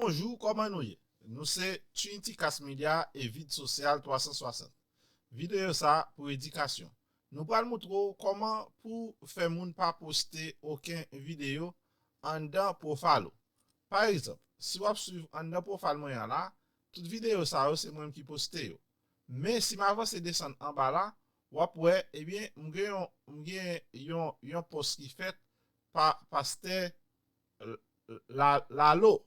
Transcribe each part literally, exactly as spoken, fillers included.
Bonjou, kòman nou ye? Nou se Trinity Cast Media e Vid Sosyal twa san swasant. Videyo sa pou edikasyon. Nou pral moutre w kòman pou fè moun pa poste okenn videyo anndan pwofayl ou. Pa egzanp, si w ap swiv anndan pwofayl mwen an la, tout videyo sa yo se mwen menm ki poste yo. Men si m avanse desann anba la, w ap wè, ebyen, m gen yon, m gen yon, yon pòs ki fèt pa pastè L-, La-, Lalo.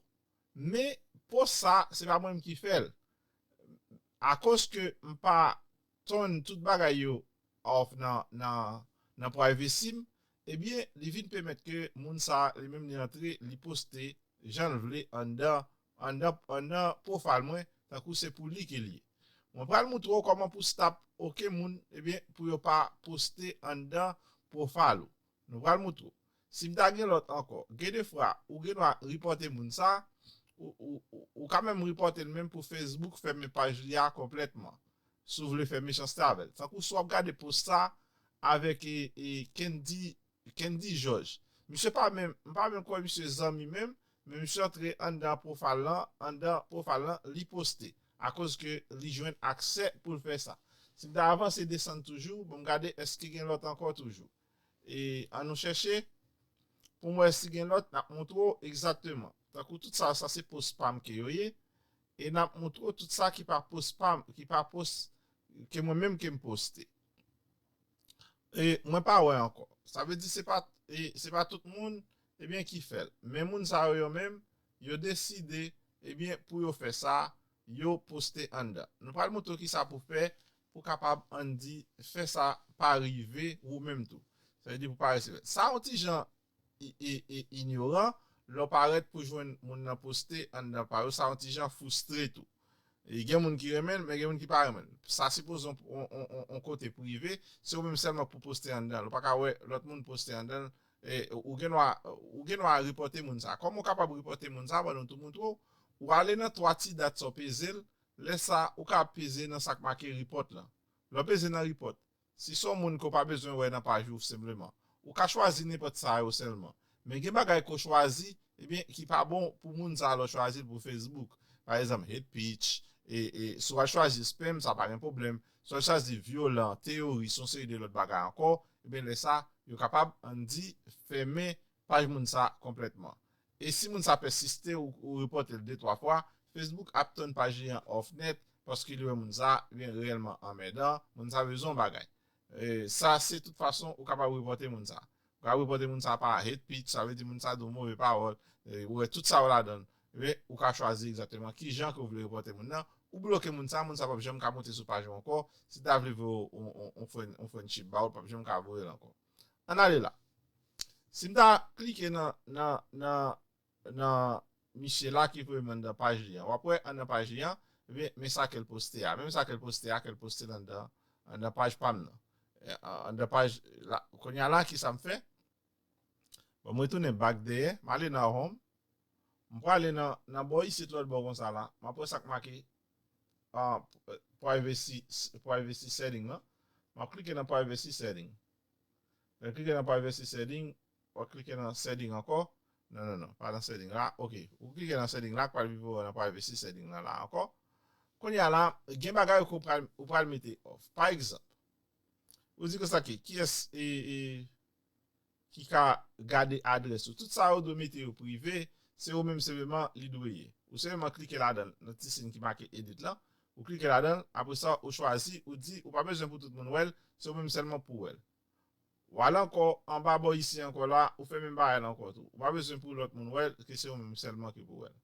Men pòs sa, se pa mwen menm ki fè l. Akoz ke m pa turn tout bagay yo off nan, nan, nan privacy m, ebyen, li vin pèmèt ke moun sa, li menm li antre, li poste jan l vle anndan, anndan, anndan pwofayl mwen, tankou se pou li ke l ye. Mwen pral moutre w kòman pou stop okenn moun, ebyen, pou yo pa poste anndan pwofayl ou. Nou pral moutre w. Si m ta gen lòt ankò, gen de fwa, ou gen dwa ripòte moun sa, ou, ou, ou, ou ka menm ripòte l menm pou Facebook fèmen paj li a konplètman. Si w vle fè mechanste avè l. Tankou si w ap gade post sa avèk e, e Kendy, Kendy George. Misye pa menm, m pa menm kwè misye zanmi menm, men misye antre anndan pwofayl lan, anndan pwofayl lan, li poste. Akoz ke li jwenn aksè pou l fè sa. Si m ta avanse desann toujou, bon, m gade èske gen lòt ankò toujou. E ann nou chèche pou m wè si gen lòt, n ap moutre w egzakteman. Tankou tout sa, sa se post pa m ke yo ye. E n ap moutre w tout sa ki pa post pa m, ki pa post ke mwen menm ke m poste. E mwen pa wè ankò. Sa vle di se pa, e se pa tout moun, ebyen, ki fè l. Men moun sa yo, yo menm, yo deside, ebyen, pou yo fè sa, yo poste anndan. Nou pral moutre w kisa pou fè, pou kapab, ann di, fè sa pa rive ou menm tou. Sa vle di pou pa resevwa. Sa yon ti jan i, i, i, inyoran, lè w parèt pou jwenn moun nan poste anndan pa yo, sa yon ti jan fristre tou. E gen moun ki renmen l, men gen moun ki pa renmen l. Sa sipoze yon, yon, yon, yon, yon kote prive, se ou menm sèlman pou poste anndan l. Ou pa ka wè lòt moun poste anndan l, e, ou gen dwa, ou gen dwa ripòte moun sa. Kòman ou kapab ripòte moun sa, ban nou tou moutre w, ou ale nan twa ti dat sa w peze l, lè sa, ou ka peze nan sa k make ripòt lan. Lè w peze nan ripòt, si se yon moun ke w pa bezwen wè nan paj ou senpleman, ou ka chwazi nenpòt sa yo sèlman. Men gen bagay ke w chwazi, ebyen, ki pa bon pou moun sa lè w chwazi l pou Facebook. Pa egzanp, hate speech, e, e, si w al chwazi spam, sa pa gen pwoblèm. Si w al chwazi vyolan, teyoris, yon seri de lòt bagay ankò, ebyen, lè sa, yo kapab, ann di, fèmen paj moun sa konplètman. E si moun sa pèsiste, ou, ou ripòte l de twa fwa, Facebook ap tann paj li an off nèt, paske li wè moun sa, ebyen, reyèlman anmèdan, moun sa bezwen yon bagay. E, sa, se tout fason ou kapab ripòte moun sa. Ou ka ripòte moun sa pa hate speech, sa vle di moun sa di w move pawòl, e, ou wè tout sa yo ladan l. Ebyen, ou ka chwazi egzakteman ki jan ke w vle ripòte moun nan. Ou bloke moun sa, moun sa p ap janm ka monte sou paj ou ankò. Si l ta vle voye w yon, yon, yon friend, yon friendship ba w, l p ap janm ka voye l ankò. Ann ale la. Si m ta klike nan, nan, nan, nan misye la ki voye m anndan paj li an, w ap wè anndan paj li an, ebyen, men sa ke l poste a. Menm sa ke l poste a, ke l poste l anndan, anndan paj pa m nan. E, anndan paj la, kounye a la, kisa m fè? Bon, m retounen back dèyè, m ale nan home. M prale nan, nan bò isit lòt bò konsa la. M ap wè sa k make, ah, privacy, privacy setting lan. M ap klike nan privacy setting. Lè m klike nan privacy setting, w ap klike nan setting ankò. Non, non, non, pa nan setting la. Ok, ou klike nan setting la, k pral vin voye w nan privacy setting lan la ankò. Kounye a la, gen bagay ke w pral, ou pral mete off. Pa egzanp, ou di konsa ke, kiyès e, e, ki ka gade adrès ou. Tout sa yo dwe mete yo prive, se ou menm senpleman li dwe ye. Ou senpleman klike ladan l, nan ti siy ki make edit lan, ou klike ladan l, apre sa, ou chwazi, ou di, ou pa bezwen pou tout moun wè l, se ou menm sèlman pou wè l. W al ankò anba bò isi ankò la, ou fè menm bagay la ankò tou. Ou pa bezwen pou lòt moun wè l, ke se ou menm sèlman ki pou wè l.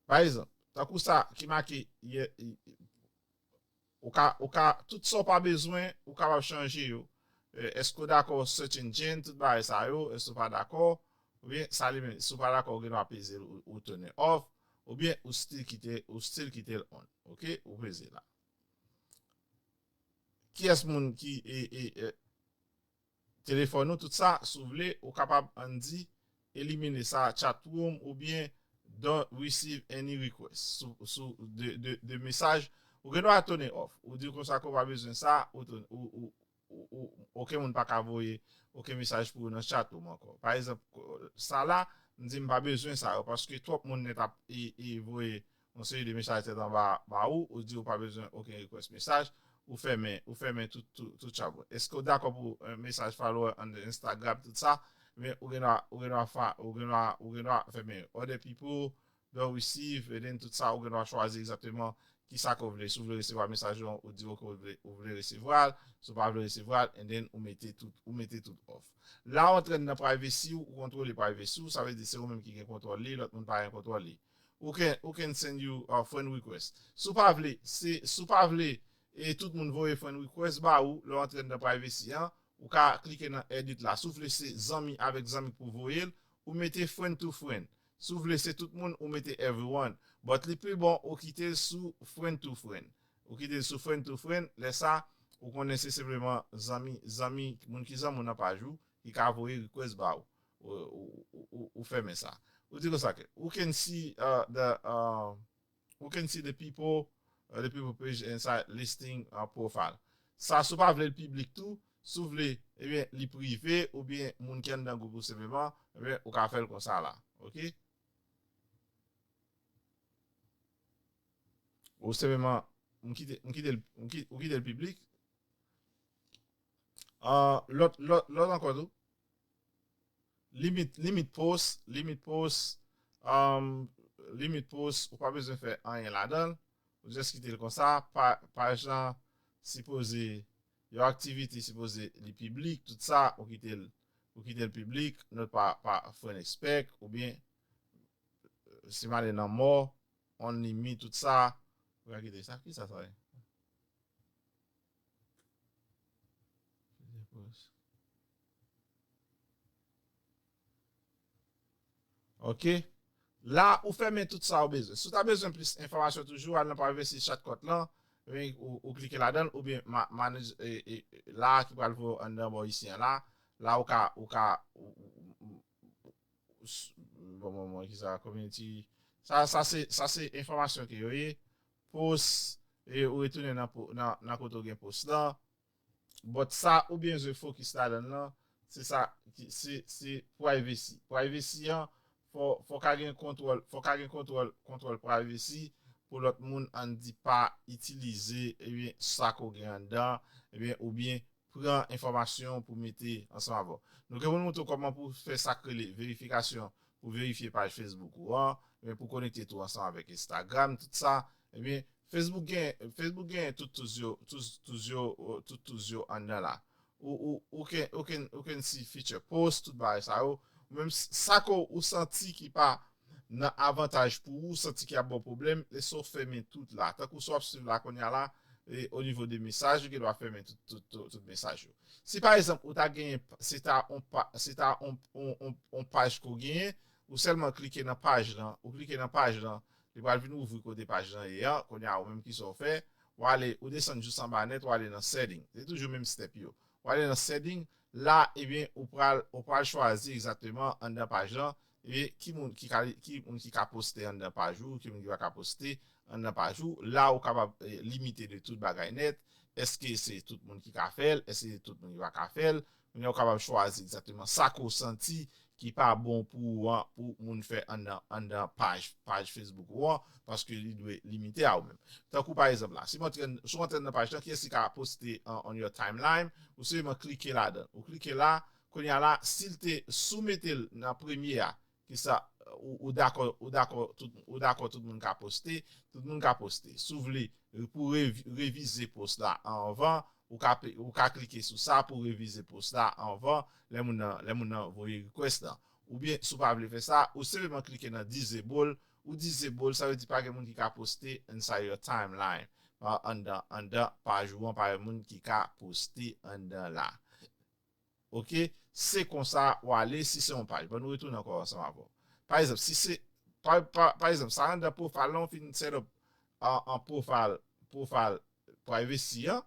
Pa egzanp, tankou sa ki make, ye, ou ka, ou ka, tout sa w pa bezwen, ou kapab chanje yo. E, èske w dakò search engine, tout bagay sa yo, èske w pa dakò, oubyen sa li menm, si w pa dakò, ou gen dwa peze l, ou, ou turn it off, oubyen ou still kite, ou still kite l on. Ok, ou peze la. Kiyès moun ki, e, e, e, telefòn ou, tout sa, si w vle, ou kapab, ann di, elimine sa, chat room, oubyen don't receive any request. Sou, sou de, de, de mesaj, ou gen dwa turn it off. Ou di konsa ke w pa bezwen sa, ou turn, ou, ou, ou, ou, okenn moun pa ka voye okenn mesaj pou ou nan chat ou ankò. Pa egzanp, sa la, m di m pa bezwen sa yo, paske twòp moun nèt ap e, e voye yon seri de mesaj tèt anba ba ou, ou di ou pa bezwen okenn request mesaj, ou fèmen, ou fèmen tout, tout, tout chat ou. Èske w dakò pou yon mesaj follower on Instagram, tout sa? Men ou gen dwa, ou gen dwa, fa- ou gen dwa, ou gen dwa fèmen other people, don't receive, and then tout sa, ou gen dwa chwazi egzakteman kisa ke w vle. Si w vle resevwa mesaj lan, ou di ok, ou vle, ou vle resevwa l. Si w pa vle resevwa l, and then ou mete tout, ou mete tout off. La w antre nan privacy, ou kontwole privacy, sa vle di se ou menm ki gen kontwòl li, lòt moun pa gen kontwòl li. Ou can, ou can send you a friend request. Si w pa vle, se, si w pa vle, e tout moun voye friend request ba ou, lè w antre nan privacy an, ou ka klike nan edit la. Si w vle se zanmi avèk zanmi pou voye l, ou mete friend to friend. Si w vle se tout moun, ou mete everyone. But li pi bon, ou kite l sou friend to friend. Ou kite l sou friend to friend, lè sa, ou konnen se senpleman zanmi, zanmi, moun ki zanmi w nan paj ou, ki ka voye request ba ou. Ou, ou, ou, ou, ou fèmen sa. Ou di konsa ke, ou can see, uh, the, uh, ou can see the people, uh, the people page inside listing, uh, profile. Sa, si w pa vle l piblik tou, si w vle, ebyen, li prive, oubyen moun ki anndan gwoup ou senpleman, ebyen, ou ka fè l konsa la. Ok? Ou senpleman, m kite, m kite l, m ki- ou kite l piblik. Ah, lòt, lòt, lòt ankò tou. Limit, limit post, limit post, um, limit post, ou pa bezwen fè anyen ladan l. Ou just kite l konsa, pa, paj lan sipoze, yon aktivite sipoze li piblik, tout sa, ou kite l, ou kite l piblik, not pa, pa friend expect, oubyen, si m ale nan more, only me, tout sa, ou ka kite sa, kisa sa ye? Ok. La, ou fèmen tout sa ou bezwen. Si w ta bezwen plis enfòmasyon toujou, al nan privacy shortcut lan, e ou, ou klike ladan l, oubyen ma- manage, e, e, la ki pral voye w anndan bò isi an la, la ou ka, ou ka, ou, ou, ou, s- bon, bon, bon, ki sa, community, sa, sa se, sa se enfòmasyon ke yo ye, post, e ou retounen nan, po- nan, nan kote w gen post lan, but sa ou bezwen focus ladan l lan, se sa, ki- se, se privacy. Privacy an, fò, fò ka gen kontwòl, fò ka gen kontwòl, kontwòl privacy pou lòt moun ann di pa itilize, ebyen, sa ke w gen anndan, ebyen, oubyen pran enfòmasyon pou mete ansanm avè w. Nou gen pou nou montre w kòman pou fè sa k rele verifikasyon, pou verifye paj Facebook ou an, men pou konekte tou ansanm avèk Instagram, tout sa. Ebyen, Facebook gen, Facebook gen tout tools yo, tout tools yo, tout tools yo anndan la. Ou, ou, ou can, ou can, ou can see feature post, tout bagay sa yo. Ou menm s- sa ke w santi ki pa nan avantaj pou ou, santi ki ap ba w pwoblèm, lè sa w fèmen tout la. Tankou sa w ap swiv la kounye a la, e o nivo de mesaj, ou gen dwa fèmen tout, tout, tout, tout mesaj yo. Si pa egzanp, ou ta genyen, se ta on pa- se ta on, on, on, on paj ke w genyen, ou sèlman klike nan paj lan, ou klike nan paj lan, li pral vin ouvri kote paj lan ye an, kounye a ou menm kisa w fè, w ale, ou desann jis anba nèt, w ale nan setting. Se toujou menm step yo. W ale nan setting, la, ebyen, ou pral, ou pral chwazi egzakteman anndan paj lan, e ki moun ki ka, ki moun ki ka poste anndan paj ou, ki moun ki pa ka poste anndan paj ou. La, ou kapab, e, limite de tout bagay nèt. Èske se tout moun ki ka fè l? Èske se tout moun ki pa ka fè l? Kounye a, ou kapab chwazi egzakteman sa ke w santi ki pa bon pou ou an, pou moun fè anndan, anndan paj, paj Facebook ou an, paske li dwe limite a ou menm. Tankou pa egzanp la, si w antre, si w antre nan paj lan, kiyès ki ka poste on, on your timeline, ou sèlman klike ladan. Ou klike la, kounye a la, si l te, si w mete l nan premye a, kisa, ou, ou dakò, ou dakò tout, ou dakò tout moun ka poste, tout moun ka poste. Si w vle, pou revi- revize post la anvan, ou ka pe- ou ka klike sou sa pou revize post la anvan, lè moun nan, lè moun nan voye request lan. Oubyen, si w pa vle fè sa, ou senpleman klike nan disable. Ou disable, sa vle di pa gen moun ki ka poste inside your timeline. Ah, anndan, anndan paj ou an, pa gen moun ki ka poste anndan la. Ok? Se konsa w ale si se yon paj. Ban nou retounen ankò ansanm avè w. Pa egzanp, si se, pa, pa, pa egzanp, sa anndan profile lan, w fin set up an, an profile, profile privacy an.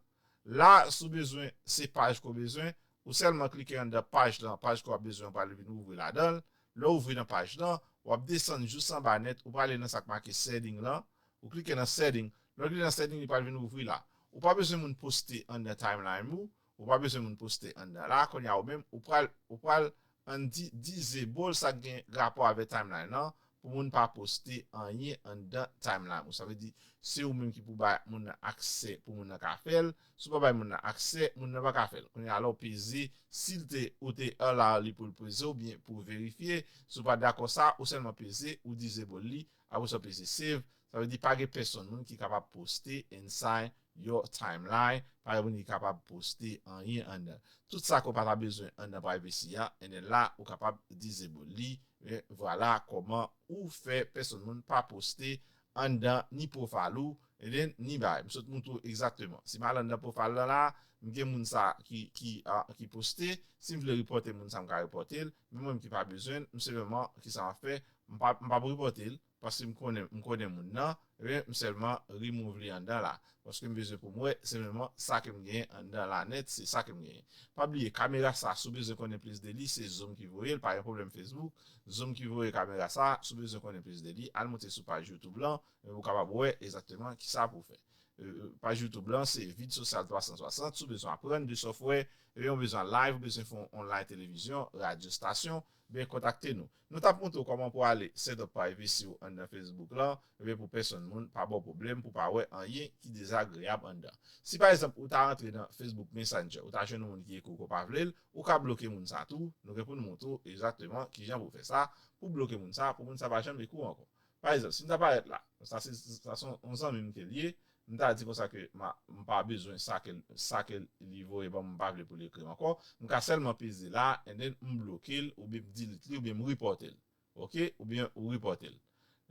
La, si w bezwen, se paj ke w bezwen, ou sèlman klike anndan paj lan, paj ke w ap bezwen an pral vin ouvri ladan l. Lè w ouvri nan paj lan, w ap desann jis anba nèt, ou prale nan sa k make setting lan, ou klike nan setting. Lè w klike nan setting, li pral vin ouvri la. Ou pa bezwen moun poste anndan timeline ou, Ou pa bezwen moun poste anndan la. Kounye a ou menm, ou pral, ou pral ann di, disable sa k gen rapò avè timeline lan pou moun pa poste anyen anndan timeline ou. Sa vle di, se ou menm ki pou bay moun nan aksè pou moun nan ka fè l. Si w pa bay moun nan aksè, moun nan pa ka fè l. Kounye a la, ou peze, si l te, ou te allow li pou l peze oubyen pou verifye, si w pa dakò sa, ou sèlman peze, ou disable li, apre sa w peze save. Sa vle di pa gen pèsonn moun ki kapab poste inside your timeline, pa gen moun ki kapab poste anyen anndan. Tout sa ke w pa ta bezwen anndan privacy a, and then la, ou kapab disable li. E vwala kòman ou fè pèsonn moun pa poste anndan ni profile ou, and then ni bagay. M sot moutre w egzakteman. Si m al anndan profile lan la, m gen moun sa ki, ki, a, ki poste. Si m vle repòte moun sa, m ka repòte l. Men mwen ki pa bezwen l, m senpleman, kisa m ap fè? M pa, m p ap repòte l, paske m konnen, m konnen moun nan, men m sèlman remove li anndan la. Paske m bezwen pou m wè, senpleman, sa ke m genyen anndan la nèt, se sa ke m genyen. Pa bliye, kamera sa, si w bezwen konnen plis de li, se Zoom ki voye l, pa gen pwoblèm Facebook. Zoom ki voye kamera sa, si w bezwen konnen plis de li, al monte sou paj YouTube lan, e ou kapab wè egzakteman kisa pou w fè. E, e, paj YouTube lan, se Vid Sosyal twa san swasant, si w bezwen aprann de software, ebyen, ou bezwen live, ou bezwen fè yon online televizyon, radyo stasyon, ben kontakte nou. Nou t ap montre w kòman pou ale set up privacy ou anndan Facebook lan, ebyen pou pèsonn moun pa ba w pwoblèm, pou pa wè anyen ki dezagreyab anndan. Si pa egzanp ou ta rantre nan Facebook Messenger, ou ta jwenn yon moun ki ekri w ke w pa vle l, ou ka bloke moun sa tou, nou gen pou nou montre w egzakteman kijan pou w fè sa, pou bloke moun sa, pou moun sa pa janm ekri w ankò. Pa egzanp, si m ta parèt la, sa se, sa se yon zanmi m ke l ye, m ta di konsa ke m pa bezwen sa ke, sa ke li voye ban mwen, m pa vle pou l ekri m ankò. M ka sèlman peze la, and then m bloke l, oubyen m delete li, oubyen m repòte l. Oke? Oubyen ou repòte l.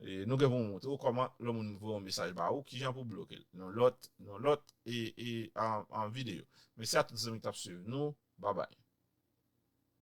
E nou gen pou montre w kòman lè moun voye yon mesaj ba ou, kijan pou bloke l. Nan lòt, nan lòt e, e, an, an videyo. Mèsi a tout zanmi ki t ap swiv nou. Babay.